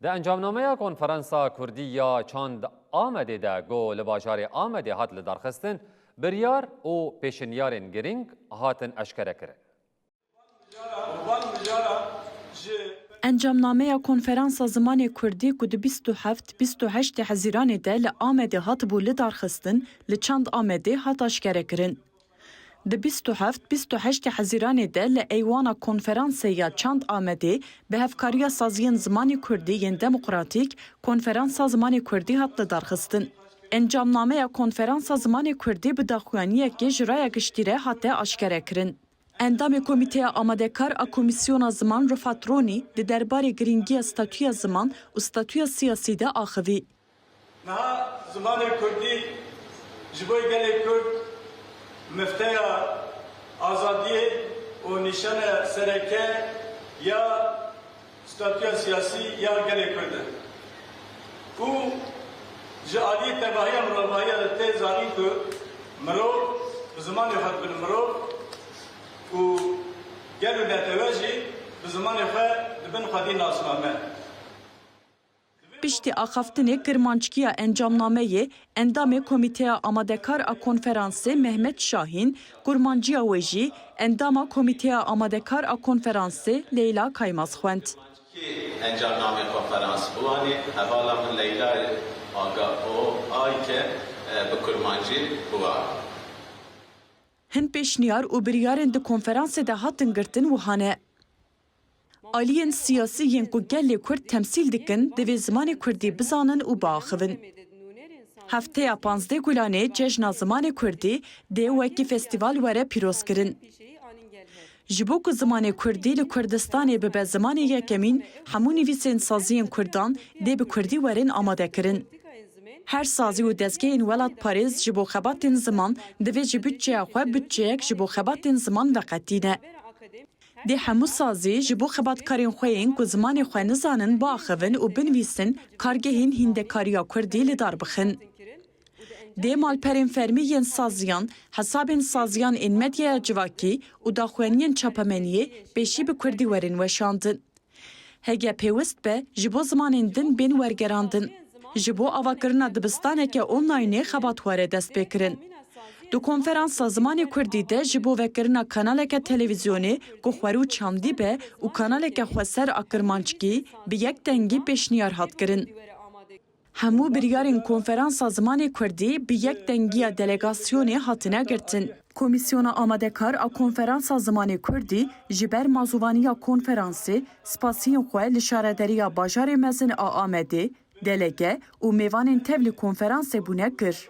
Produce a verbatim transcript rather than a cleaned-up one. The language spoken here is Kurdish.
Di encamnameya Konferansa Kurdî ya Çand Amedê de ku li bajarê Amedê hat lidarxistin, biryar û pêşinyarên girîng hatin eşkerekirin. Encamnameya Konferansa Zimanê Kurdî ku di bîst û heft, bîst û heştê Hezîranê de li Amedê hatibû lidarxistin, li Çand Amedê hat aşkerekirin. Di bîst û heft, bîst û heştê Hezîranê de li Eywana Konferansê ya Çand Amedê bi hevkariya saziyên zimanê kurdî yên demokratîk Konferansa Zimanê Kurdî hat lidarxistin. Encamnameya Konferansa Zimanê Kurdî bi daxuyaniyekê ji raya giştî re hate aşkerekirin. Endamê Komîteya Amadekar a Komîsyona Ziman Rifat Ronî di derbarê girîngiya statûya ziman û statûya siyasî de axivî. Niha zimanê kurdî ji bo gelê kurd mifteya azadiyê û nîşane sereke ya statûya siyasî ya gelê kurd e. Û ji aliyê tevahiya mirovahiyê de tê zanîn ku mirov bi zimanê xwe dibin mirov û gel û netewe jî bi zimanê xwe dibin xwedî nasname. Piştî axaftinê kirmanckî ya encamnameyê, endamê Komîteya Amadekar a Konferansê Mehmet Şahîn, kurmanciya wê jî endama Komîteya Amadekar a Konferansê Leyla Kaymaz xwend. Encamnamê konferans biwanê, hevala min Leyla Aga o ay ke bi kurmancî biwa. Hin pêşniyar û biryarên di konferansê de hatin girtin wiha ne. Aliyên siyasî yên ku gelê Kurd temsîl dikin, divê zimanê Kurdî bizanin û biaxivin. Hefteya panzdeh Gulanê Cejna Zimanê Kurdî dê wekî festîval were pîrozkirin. Ji bo ku zimanê Kurdî li Kurdistanê bibe zimanê yekemîn, hemû nivîsên saziyên Kurdan dê bi Kurdî werin amadekirin. Her sazî û dezgehên welatparêz ji bo xebatên ziman divê ji budceya xwe budceyek ji bo xebatên ziman veqetîne. Dê hemû sazî ji bo xebatkarên xwe yên ku zimanê xwe nizanin biaxivin û binivîsin kargehên hîndekariya kurdî li dar bixin. Dê malperên fermî yên saziyan, hesabên saziyan ên medyaya civakî û daxuyaniyên çapemeniyê pêşî bi kurdî werin weşandin. Hege pêwist be, ji bo zimanên din bên wergerandin. Ji bo avakirina dibistaneke onlaynê xebat were destpêkirin. Di konferansa zimanê kurdî de ji bo vekirina kanaleke televîzyonê ku xwerû çandî be û kanaleke xweser a kirmanckî bi yek dengî pêşniyar hat kirin. Hemû biryarên konferansa zimanê kurdî bi yek dengiya delegasyonê hatine girtin. Komîsyona amadekar a konferansa zimanê kurdî ji ber mazûvaniya konferansê spasiyên xwe li şarederiya bajarê mezin a Amedê, delege û mêvanên tev li konferansê bûne kir.